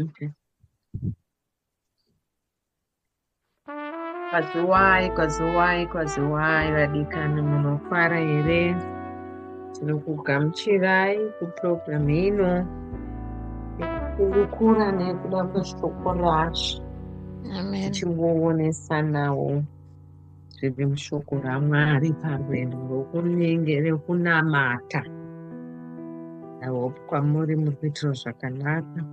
Okay. Kwaziwai, kwaziwai, kwaziwai vadikani, munofara here? Tinokugamuchirai kupurogiramu ino yekukurukura nekuda kweshoko raShe. Amen. Tichingoonesanawo zviri mushoko raMwari parwendo rwokunenge rekunamata. I hope kwamuri muri kuitirwa zvakanaka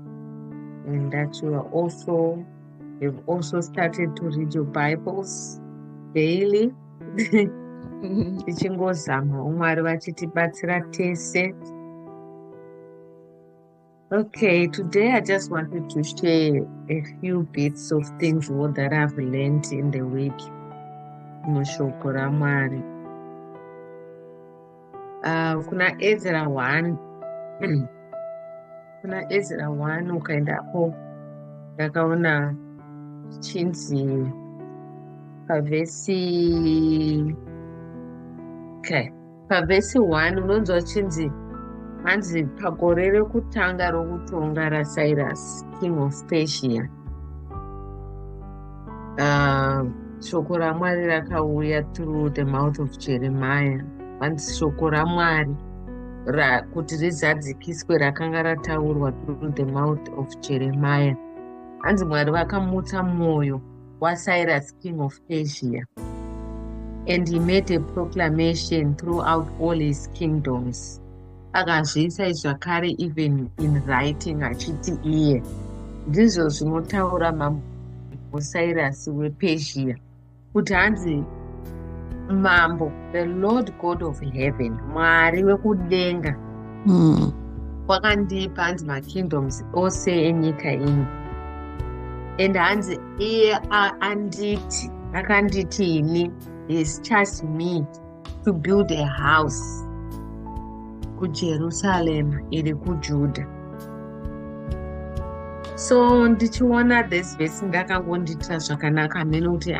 and that you are also you've also started to read your Bibles daily. Tichingozamawo Mwari vachitibatsira tese. Okay, today I just wanted to share a few bits of things what that I've learned in the week mushoko raMwari. Kuna Ezra 1, kuna Ezra 1 ukaendapo ndakaona chinzi pavhesi, okay, pavhesi 1 unonzwa chinzi hanzi pagore rekutanga rokutonga raCyrus king of Persia, shoko raMwari rakauya through the mouth of Jeremiah. Hanzi shoko raMwari kuti rizadzikiswe rakanga rataurwa through the mouth of Jeremiah. Hanzi Mwari vakamutsa mwoyo waCyrus king of Persia, and he made a proclamation throughout all his kingdoms. Akazviisa zvakare even in writing, achiti iye ndizvo zvinotaura mambo Cyrus wePersia kuti hanzi mambo, the Lord God of heaven, Mwari wekudenga, wakandipa hanzi makingdoms ose enyika ino, and hanzi iye anditi, akanditi ini, has charged me to build a house kuJerusalem iri kuJudha. So ndichiona this verse ndakangondiitira zvakanaka, hamene kuti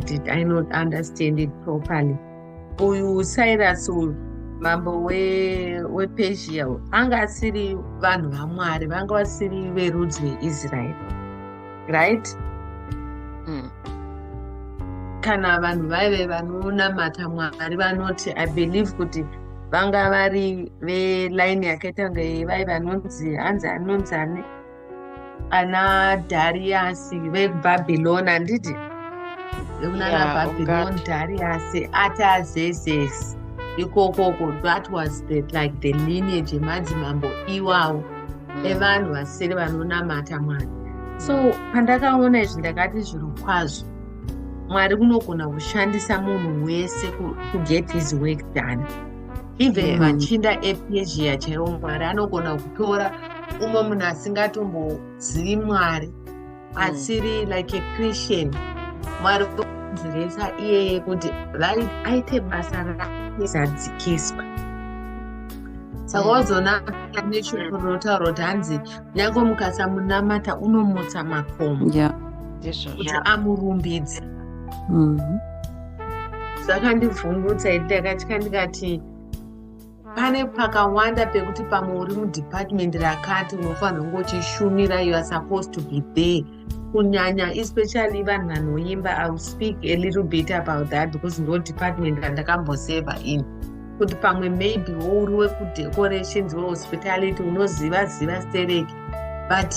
did I not understand it properly. Uyu Cyrus uyu, mambo wePersia, anga asiri vanhu vaMwari, vanga vasiri verudzi veIsraeri, right? Kana vanhu vaive vanonamata Mwari vanoti, I believe kuti vanga vari velaini yakaita kunge vai vanonzi hanzi anonzi ani, ana Darius veBhabhiloni, handiti? Vekunana Yeah, Bhabhiloni, ungati. Darius, Artaxerxes ikokoko. That was the, like the lineage yemadzimambo iwawo evanhu vasiri vanonamata Mwari. So pandakaona izvi ndakati zviro kwazvo Mwari kunogona kushandisa munhu wese to get his work done, even machinda ePersia chaiwo. Mwari anogona kutora umwe munhu asingatombozivi Mwari, asiri like a Christian, Mwari okonzeresa iyeye kuti aite basa rake zadzikiswa. Saka wazoona neshoko rinotaura kuti hanzi nyange mukasamunamata unomutsa makomo Ndizvozvo. kuti amurumbidze. Zvakandivhundutsa ini, ndakatya, ndikati pane pakawanda pekuti pamwe uri mudepartment rakati unofanira kunge uchishumira, you are supposed to be there, kunyanya especially vanhu vanoimba. I will speak a little bit about that because ndo department randakamboseva in, kuti pamwe maybe uri wekudecorations, wehospitality, unoziva ziva stereki, but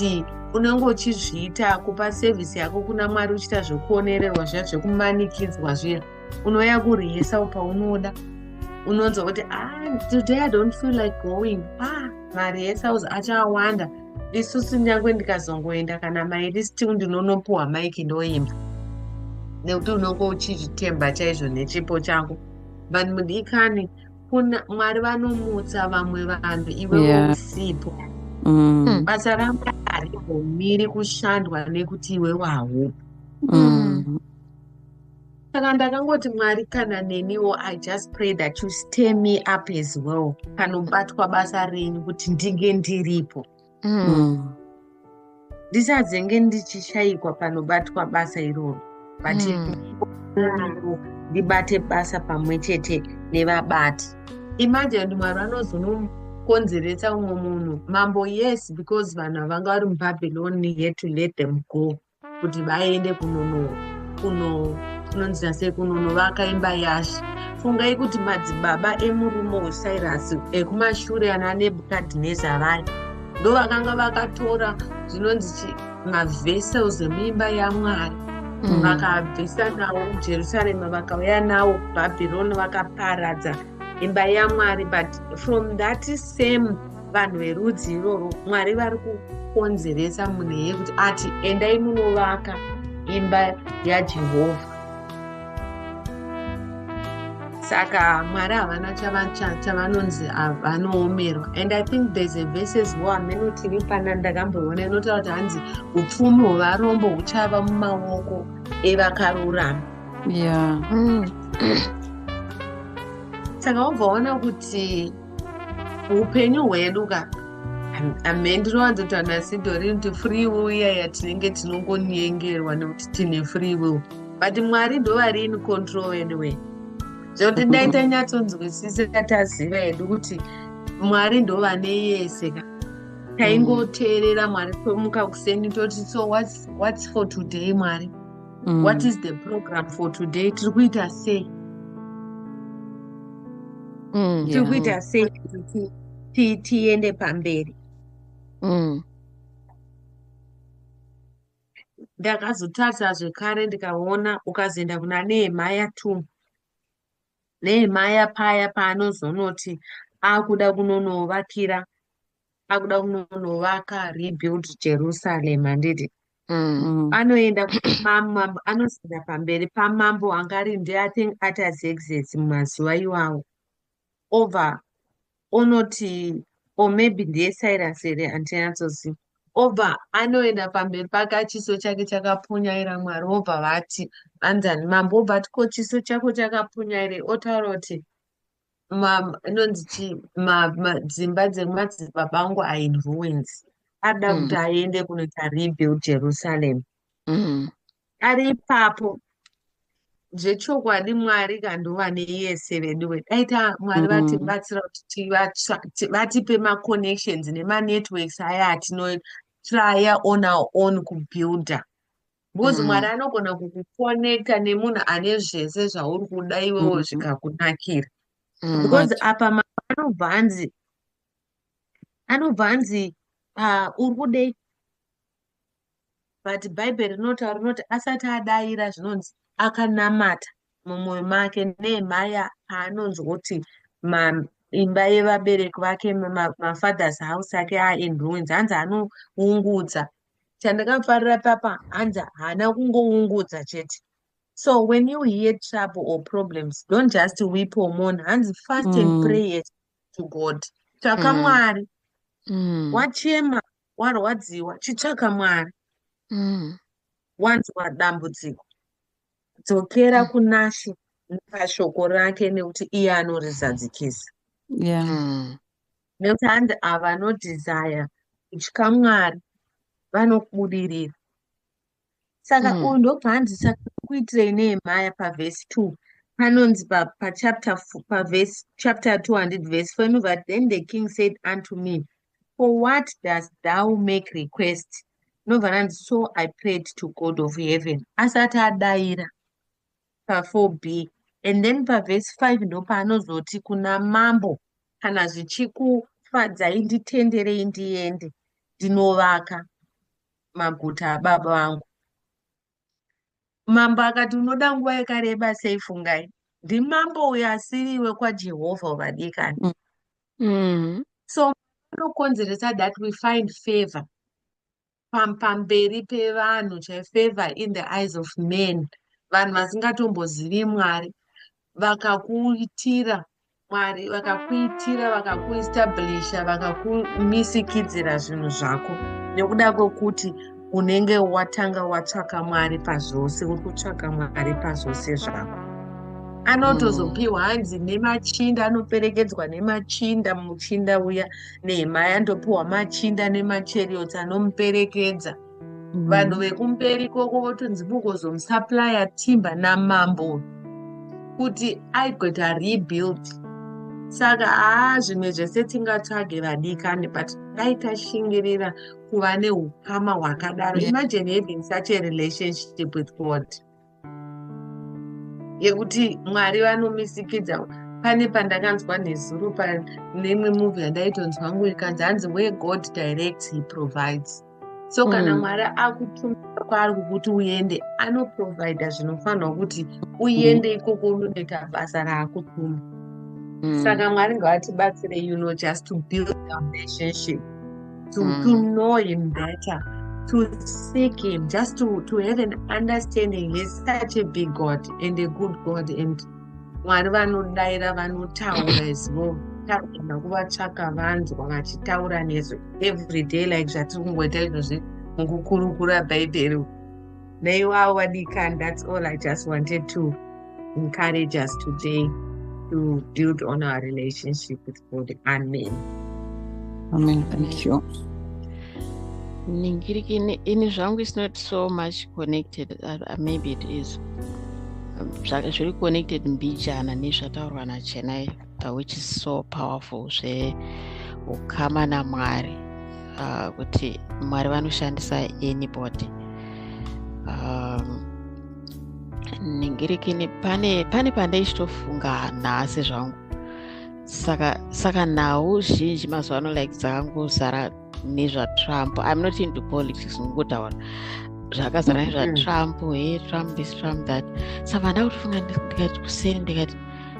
unenge uchizviita kupa service yako kuna Mwari uchiita zvekuonererwa zviya, zvekumanikidzwa zviya. Unouya kurehearsal paunoda, unonzwa kuti, "Ah, today I don't feel like going." Ah, marehearsals achawanda. Isusu nyange ndikazongoenda kana mairi, still ndinonopuhwa maiki ndoimba, nekuti unonge uchizvitemba chaizvo nechipo chako. But mudikani, kuna Mwari vanomutsa vamwe vanhu iwewe usipo. Basa raMwari harimbomiri kushandwa nekuti iwewe haupo. Saka ndakangoti, Mwari, kana neniwo, I just pray that you stir me up as well panobatwa basa renyu, kuti ndinge ndiripo, ndisazenge ndichishayikwa panobatwa basa iroro, but ndibate basa pamwe chete nevabati. Imagine kuti Mwari vanozonomuka Kukonzeresa umwe munhu mambo, yes, because vanhu vanga vari muBhabhironi, had to let them go kuti vaende kunono kuno kunonzira sei, kunonovaka imba yaShe. Fungai kuti madzibaba emurume weCyrus ekumashure ana Nebhukadhineza vaya ndo vakanga vakatora zvinonzi mavessels emuimba yaMwari, vakabvisa nawo kuJerusarema, vakauya nawo kuBhabhironi, vakaparadza imba yaMwari. But from that same vanhu verudzi iroro, Mwari vari kukonzeresa munhu iyeye kuti ati, "Endai munovaka imba yaJehovha." Saka Mwari havana chavanonzi vanoomerwa. And I think there's a verses wo hameno tiri pana ndakamboiona inotaura kuti hanzi upfumi hwevarombo huchava mumaoko evakarurama. Saka wobva waona kuti upenyu hwedu ka, ame ndinowanzotaura naSidori kuti free will iya yatinenge tinongonyengerwa nekuti tine free will, but Mwari ndovari in control anyway. Zvekuti dai tanyatsonzwisisa, taziva hedu kuti Mwari ndovane yese ka, taingoteerera Mwari, tomuka kuseni toti, "So what's for today, Mwari? What is the program for today? Tiri kuita sei? Tiri kuita sei kuti tiende pamberi?" Ndakazotarisa zvekare ndikaona ukazoenda kuna Nehemaya 2, Nehemaya paya paanozonoti akuda kunonovakira, akuda kunonovaka, rebuild Jerusalem, handiti? Anoenda kumambo, anozoenda pamberi pamambo anga ari ndiye, I think, Artaxerxes mumazuva iwawo. Obva onoti, or maybe ndiye Cyrus here, handinyatsoziva. Obva anoenda pamberi pake, chiso chake chakapunyaira. Mwari obva vati, anzani mambo obva ati, "Ko chiso chako chakapunyairei?" Otaura kuti inonzi chii, dzimba dzemadzibaba angu are in ruins. Ada kuti aende kunoita rebuild Jerusalem. Ari ipapo, zvechokwadi Mwari kandova neyese veduwe. Dai ta Mwari vatibatsira kuti vatipe maconnections nemanetworks aya atinotrya on our own kubuilda, because Mwari anogona kukuconnecta nemunhu ane zvese zvauri kuda iwewo, zvikakunakira, because apa anobva anzi, "Uri kudei?" But Bhaibheri rinotaura, rinoti asati adayira, zvinonzi akanamata mumwoyo make. Nehemaya paanonzwa kuti imba yevabereki vake, mafathers house ake are in ruins, hanzi anoungudza. Chandakafarira papa, hanzi haana kungoungudza chete. So when you hear trouble or problems, don't just weep or mourn. Hanzi fast and pray to God, tsvaka Mwari. Wachema, warwadziwa, chitsvaka Mwari. Wanzwa dambudziko, dzokera kunaShe pashoko rake, nekuti iye anorizadzikisa. Nekuti hanzi ava vanodesire kutya Mwari vanobudirira. Saka uyu ndobva hanzi, "Saka kuitirei, Nehemaya?" Pavhesi 2 panonzi pachapter pavhesi, chapter 200 verse 4 inobva, "Then the king said unto me, 'For what dost thou make request?'" Inobva ranzi, "So I prayed to God of heaven." Asati adayira pa4b, and then pavhesi 5 ndopaanozoti kuna mambo, "Kana zvichikufadzai, nditenderei ndiende ndinovaka maguta ababa vangu." Mambo akati, "Unoda nguva yakareba sei?" Fungai, ndimambo uyo asiri wekwaJehovha, vadikani. So anokonzeresa that we find favor pamberi pevanhu chai, favor in the eyes of men, vanhu vasingatombozivi Mwari. Vakakuitira Mwari, vakakuitira, vakakuestablisha, vakakumisikidzira zvinhu zvako nekuda kwekuti unenge watanga watsvaka Mwari pazvose, uri kutsvaka Mwari pazvose zvako. Anotozopiwa hanzi nemachinda, anoperekedzwa nemachinda. Muchinda uya Nehemaya andopiwa machinda nemachariots anomuperekedza. Vanhu vekumberi ikoko votonzi mugozomusupplya timber namambo kuti agoita rebuild. Saka haa, zvimwe zvese tingatsvage, vadikani, but dai tashingirira kuva neukama hwakadaro. Imagine having such a relationship with God yekuti Mwari vanomisikidza. Pane pandakanzwa nezuro neimwe movie yandaitonzwa ngu, ikanzi, hanzi, "Where God directs, He provides." So kana Mwari akutumira kwaari kukuti uende, anoprovida zvinofanirwa kuti uende ikoko unonoita basa raakutuma. Saka Mwari ngavatibatsire just to build a relationship, to know Him better, to seek Him, just to have an understanding. He's such a big God and a good God, and Mwari vanodayira, vanotaura as well. Tagona kuvatsvaka, vanzwa vachitaura nesu every day, like zvatiri kungoita izvozvi mukukurukura Bhaibheri neiwavo, vadikani. That's all I just wanted to encourage us today, to build on our relationship with God. Amen. Amen. Thank you. Ningiriki, ini zvangu is not so much connected. Maybe it is zviri connected mbijana nezvataurwa naChenai, which is so powerful, zveukama naMwari, kuti Mwari vanoshandisa anybody. Ningirikini, pane pandaichitofunga nhasi zvangu. Saka nhau zhinji mazuva ano, like, dzakangozara nezvaTrump. I'm not into politics, ngungotaura zvakazara nezvaTrump. He, Trump this, Trump that. Saka vanda kutofunga, ndikati kuseni, ndikati,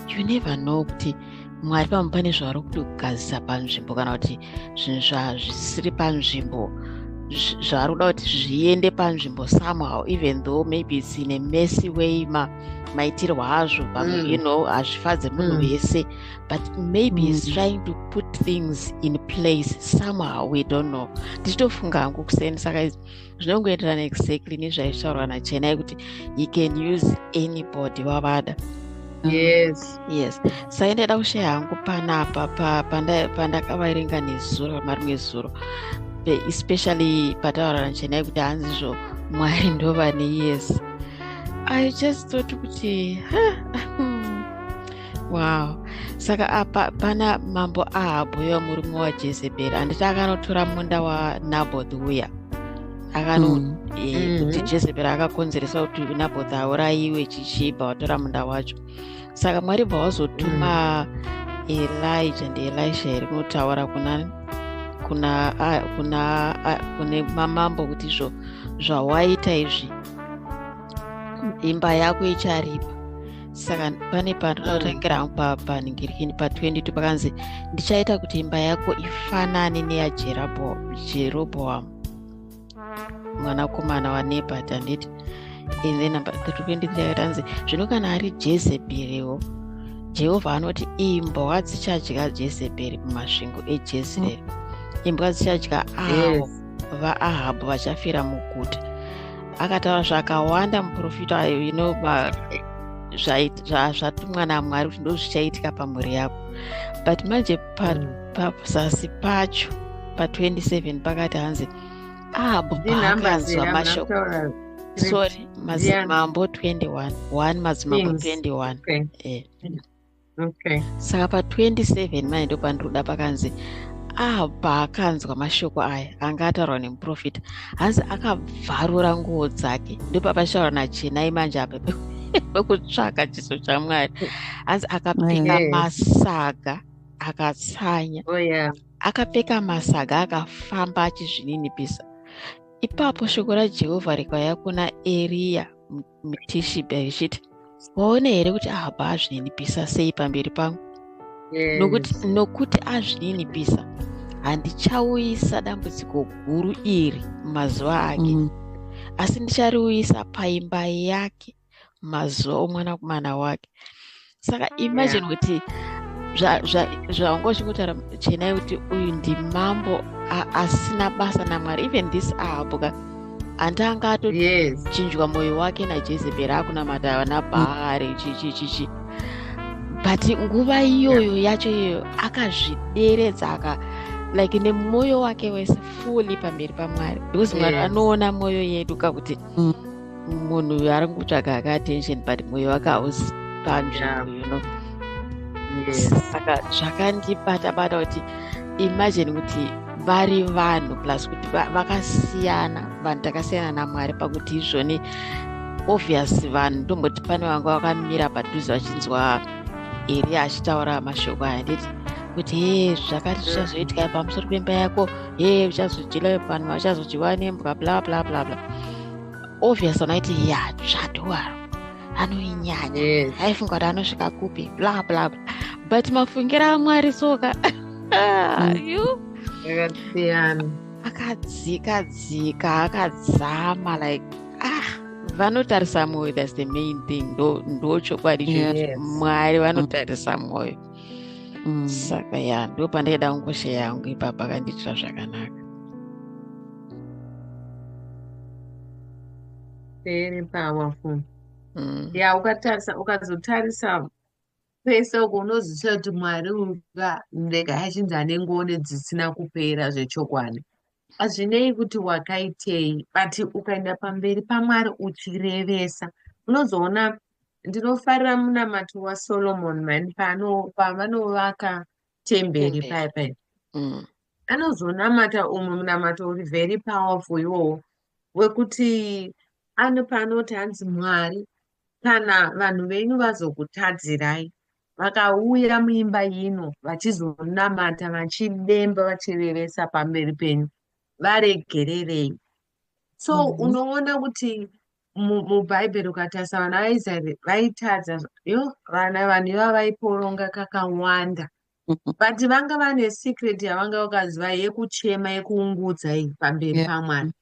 you never know kuti Mwari pamwe pane zvavari kutogadzisa panzvimbo, kana kuti zvinhu zvisiri panzvimbo zvavari kuda kuti zviende panzvimbo somehow, even though maybe it's in a messy way, maitirwo azvo pamwe hazvifadze munhu wese, but maybe he's trying to put things in place somehow. We don't know. Ndichitofunga hangu kuseni. Saka zvinongoenderana exactly nezvaitaurwa naChenai kuti He can use anybody wavada. Yes. Saka ndaida kushaya hangu panapa pandakavaerenga nezuro, marimwe zuro, especially pataura naChenai kuti hanzizvo Mwari ndovane. Yes, I just thought kuti, wow. Saka apa pana Mambo Ahabhu uya, murume waJezebheri, handiti akanotora munda waNaboth uya akano kuti Jezebheri akakonzeresa kuti Naboth aurayiwe, chichibva watora munda wacho. Saka Mwari bva wazotuma Elijah ndiElisha here kunotaura kuna kune mamambo kuti izvo zvawaita izvi, imba yako icharipa. Saka pane pandoda kutangira hangu panhingirikini pa22, pakanzi, "Ndichaita kuti imba yako ifanane neyaJerobhoamu mwanakomana waNebhat," handiti? And then number 23 akatanzi, "Zvino kana ari Jezebheriwo, Jehovha anoti imbwa dzichadya Jezebheri mumasvingo eJezreeri, imbwa dzichadya avo vaAhabhu vachafira muguta." Akataura zvakawanda muprofita, zvatumwa naMwari kuti ndo zvichaitika pamhuri yako. But manje pazasi pacho pa27 pakati, hanzi, Ahabhu paakanzwa mashoko, sorry, Madzimambo 21, 1 Madzimambo 21. Okay. Saka pa27 manje ndo pandinoda, pakanzi, Ahabhu paakanzwa mashoko aya anga ataurwa nemuprofita, hanzi akabvarura nguo dzake. Ndopapachitaurwa naChenai manje apa pekutsvaka chiso chaMwari. Hanzi akapfeka masaga, akatsanya. Akapfeka masaga, akafamba achizvininipisa. Ipapo shoko raJehovha rikauya kuna Eriya muTishibhe richiti, "Waona here kuti Ahabhu azvininipisa sei pamberi pangu? Nokuti azvininipisa, handichauyisa dambudziko guru iri mumazuva ake, asi ndichariuyisa paimba yake mazuva omwanakomana wake." Saka imagine kuti zvanga uchingotaura, Chenai, kuti uyu ndimambo asina basa naMwari. Even this Ahabhu ka, handanga atochinjwa mwoyo wake naJezebheri, akunamata vana Bhaari, chichi chichi, but nguva iyoyo yacho iyoyo akazvideredza, aka like nemwoyo wake wese fully pamberi paMwari, because Mwari anoona mwoyo yedu kakuti munhu uyu ari kutsvaga aka attention, but mwoyo wake hausi panzvimbo. Saka zvakandibata bata kuti imagine kuti vari vanhu, plus kuti vakasiyana, vanhu takasiyana naMwari pakuti izvoni obvious vanhu tomboti pane vanga vakamira padhuze vachinzwa Eriya achitaura mashoko aya, nditi kuti he, zvakati zvichazoitika pamusoro pemba yako, he, uchazodyila, vanhu vachazodyiwa nembwa, bla bla bla bla. Obvious vanoiti ya tsvatuwaro anoinyanya, aifunga kuti anosvika kupi, bla bla bla, but mafungiro aMwari soka you Akasiyana. Akadzika dzika, akadzama, like ah, vanotarisa mwoyo. That's the main thing. Ndo chokwadi chokuti Mwari vanotarisa mwoyo. Saka ya, ndo pandaida kungosheya yangu ipapo, akandiitira zvakanaka. Very powerful. Ya, ukatarisa, ukazotarisa pese uko, unozwisisa kuti Mwari uka ndega achinzi ane ngoni dzisina kupera zvechokwadi. Hazvinei kuti wakaitei, but ukaenda pamberi paMwari uchirevesa, unozoona. Ndinofarira munamato waSolomon mani pano pavanovaka temberi. Temberi. Paya paya anozonamata umwe munamato uri very powerful iwowo, wekuti ano panoti hanzi, "Mwari, kana vanhu venyu vazokutadzirai, vakauya muimba ino vachizonamata, vachidemba, vachirevesa pamberi penyu, varegererei." So unoona kuti muBhaibheri ukatarisa vana vaIsraeri vaitadza yo, vana vanhu ivava vaiporonga kakawanda, but vanga vane secret yavanga vakaziva yekuchema, yekuungudza iyi pamberi paMwari.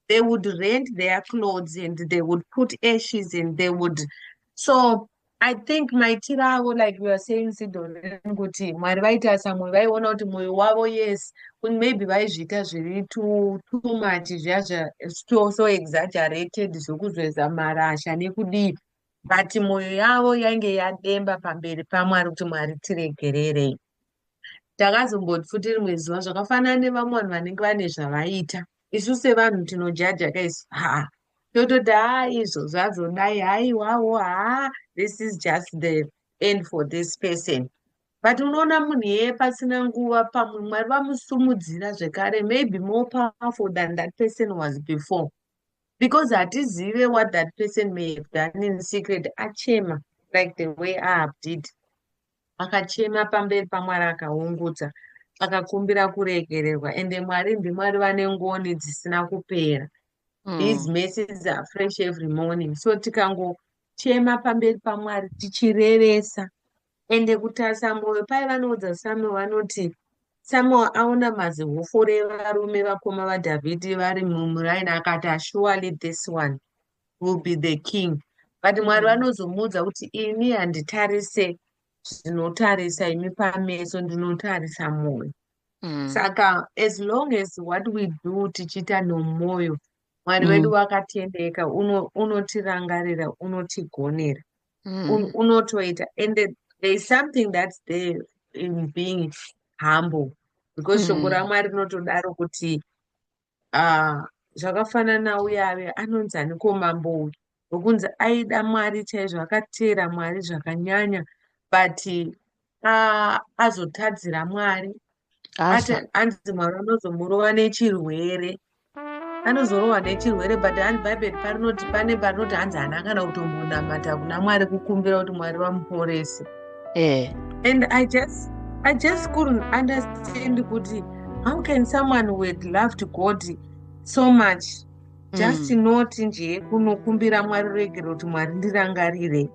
They would rent their clothes and they would put ashes and they would. So I think maitiro avo, like we are saying, Sidorin, kuti Mwari vaitarisa mwoyo, vaiona kuti mwoyo wavo, yes, maybe vaizviita zviri too much zviya, so exaggerated, zvekuzoisa marasha nekudii, but mwoyo yavo yainge yademba pamberi paMwari kuti, "Mwari, tiregererei." Takazomboti futi rimwe zuva zvakafanana nevamwe vanhu vanenge vane zvavaita. Isu sevanhu tinojaja kaisu, ha, tototi, ha, izvo zvazodai, haiwawo, ha, this is just the end for this person. But unoona munhu iyeye pasina nguva pamwe Mwari vamusumudzira zvekare, maybe more powerful than that person was before, because hatizive what that person may have done in secret. Achema like the way Ahab did, akachema pamberi paMwari, akaungudza, akakumbira kuregererwa. Ende Mwari ndiMwari vane ngoni dzisina kupera. His mercies are fresh every morning. So tikangochema pamberi paMwari tichirevesa, ende kutarisa mwoyo, pai vanoudza Samuel, vanoti Samuel aona mazihofore evarume vakoma vaDhavhidhi vari mumuraini, akati, "Surely this one will be the king." But Mwari vanozomuudza kuti, "Ini handitarise zvinotarisa imi pameso, ndinotarisa mwoyo." Saka as long as what we do tichiita nomwoyo, Mwari wedu vakatendeka, unotirangarira, unotigonera, unotoita. And there is something that's there in being humble, because shoko raMwari rinotodaro kuti zvakafanana uyave anonzi aniko mambo uyu wekunzi aida Mwari chaizvo, akateera Mwari zvakanyanya, but azotadzira Mwari. Asa. Hanzi Mwari anozomurova nechirwere, anozorohwa nechirwere, but hanzi Bhaibheri parinoti, pane parinoti hanzi haana kana kutombonamata kuna Mwari kukumbira kuti Mwari vamuporese. And I just couldn't understand kuti how can someone who had loved God so much just not nje kunokumbira Mwari regero kuti, "Mwari, ndirangarire"?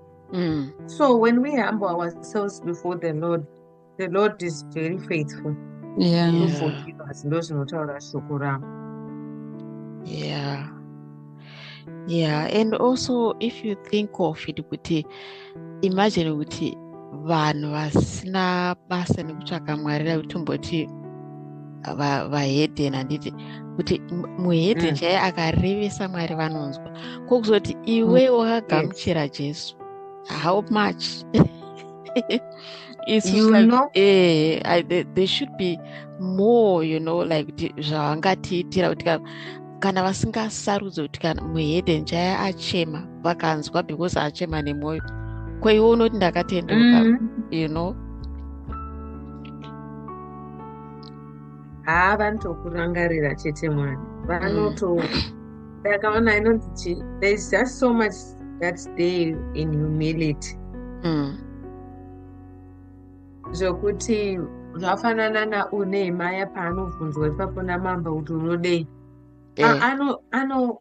So when we humble ourselves before the Lord, the Lord is very faithful to forgive us. Ndo zvinotaura shoko ravo. Yeah, and also if you think of it kuti imagine kuti vanhu vasina basa nekutsvaka Mwari, rekutomboti vahedheni, handiti, kuti muhedheni chaiye akarevesa, Mwari vanonzwa. Kwokuzoti iwe wakagamuchira Jesu, how much it's You like know? There should be more, like kuti zvavangatiitira kuti kana vasingasarudze kuti kana muhedheni chaiye achema vakanzwa because achema nemwoyo, kweiwe unoti ndakatendeuka. Haa, vanotokurangarira chete Mwari. Vanoto ndakaona inonzi chi, there is just so much that's there in humility. Zvokuti zvafanana naNehemaya paanobvunzwa ipapo namambo kuti unodei. Ano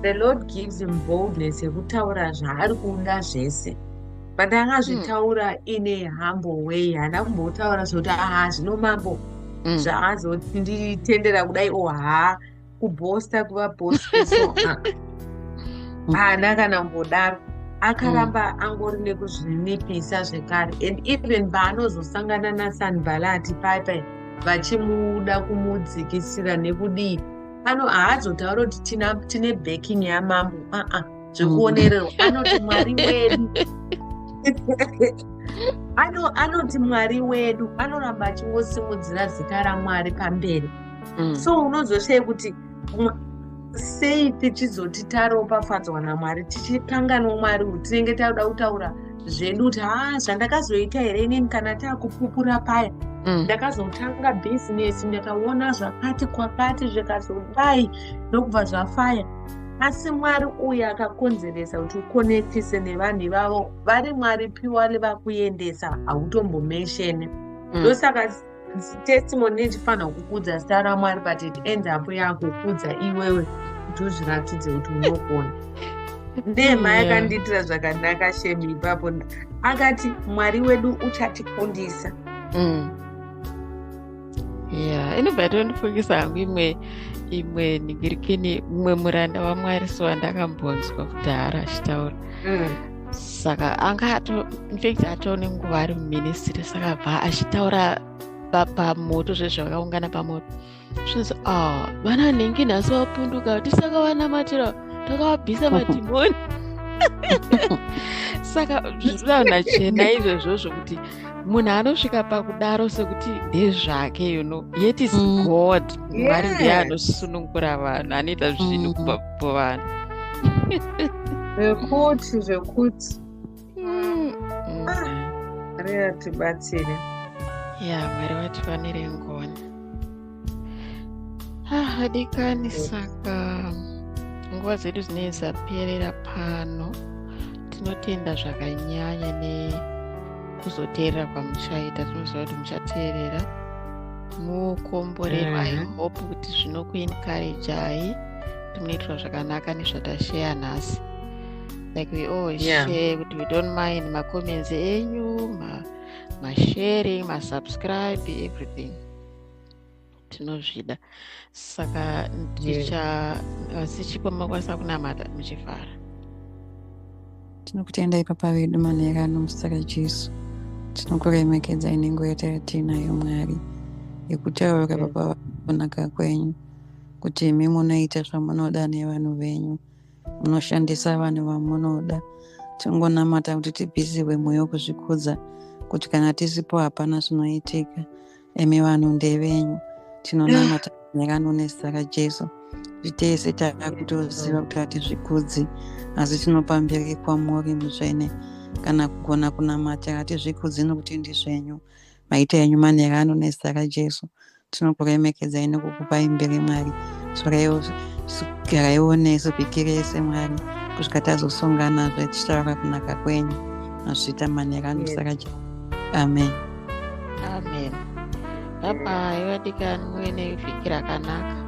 the Lord gives him boldness yekutaura zvaari kuda zvese, but akazvitaura in a humble way. Haana kumbotaura zvokuti, "Aha, zvino mambo zvaazonditendera kudai," o haa, kuboasta, kuva boastful. So haana kana kumbodaro. Akaramba angori nekuzvininipisa zvekare. And even paanozosangana naSanbalati paipai, vachimuda kumudzikisira nekudii, ano haazotaura kuti tine backing yamambo, aa, zvekuonererwa. Anoti Mwari wedu, anoti Mwari wedu. Anoramba achingosimudzira zita raMwari pamberi. So unozoshaya kuti sei tichizoti taropafadzwa naMwari tichikanganwa Mwari, kuti tinenge tauda kutaura zvedu kuti, "Ha, zvandakazoita here inini?" Kana taakupupura paya, "Ndakazotanga bhizinesi, ndakaona zvakati kwakati, zvikazodai, ndokubva zvafaya." Asi Mwari uyu akakonzeresa kuti uconnectise nevanhu ivavo, vari Mwari piwale vakuendesa, hautombomentioni. Ndosaka testimony ichifanira kukudza zita raMwari, but it ends up yakukudza iwewe kuti uzviratidze kuti unogona. Nema yakandiitira zvakanaka shemi ipapo. Akati Mwari wedu uchatikundisa. Yeah, inobva yatondifungisa hangu imwe ningirikini, mumwe muranda waMwari so wandakambonzwa kudhara achitaura. Saka anga ato, infact atone nguva ari muministry, saka bva achitaura pamoto, zvezvakaungana pamoto, zvinzi, "Ah, vana nhingi nhasi vapunduka, tisakavanamatira, takavabvisa madhimoni." Saka zvinoda nachena izvozvozvo kuti munhu anosvika pakudaro sekuti ndezvake, yet is God. Mwari ndiye anosunungura vanhu, anoita zvinhu kubva kuvanhu. Zvekuti reatibatsire. Ya, Mwari vatiwanire ngoni. Ah, vadikani, saka nguva dzedu dzinenge dzaperera pano. Tinotenda zvakanyanya nekuzoteerera kwamuchaita. Tinoziva kuti muchateerera mukomborerwa. I hope kuti zvinokuencouragei, kuti munoitirwa zvakanaka nezvatasheya nhasi. Like we all share kuti we don't mind macomments enyu, masharing, masubscribe, everything, tinozvida. Saka ticha asi chipo makwanisa kunamata muchifara. Tinokutendai, Papa vedu, manherano muzita raJesu. Tinokuremekedzai nenguva yatiri Mwari yekutaura, Baba, kunaka kwenyu, kuti imi munoita zvamunoda nevanhu venyu, munoshandisa vanhu vamunoda. Tinongonamata kuti tibvisiwe mwoyo wekuzvikudza, kuti kana tisipo hapana zvinoitika. Imi vanhu ndevenyu. Tinonamata manherano nezita raJesu kuti tese taakutoziva kuti hatizvikudzi, asi tinopa mberi kwamuri mutsvene. Kana kugona kunamata, hatizvikudzi nokuti ndizvenyu, maita enyu manherano nezita raJesu. Tinokuremekedzai nekukupai mberi, Mwari. Garaiwo nesu vhiki rese, Mwari, kusvika tazosonganazve tichitaura kunaka kwenyu. Mazvita manherano nezita raJesu, amen. Amen. Bye bye, vadikani, muve nevhiki rakanaka.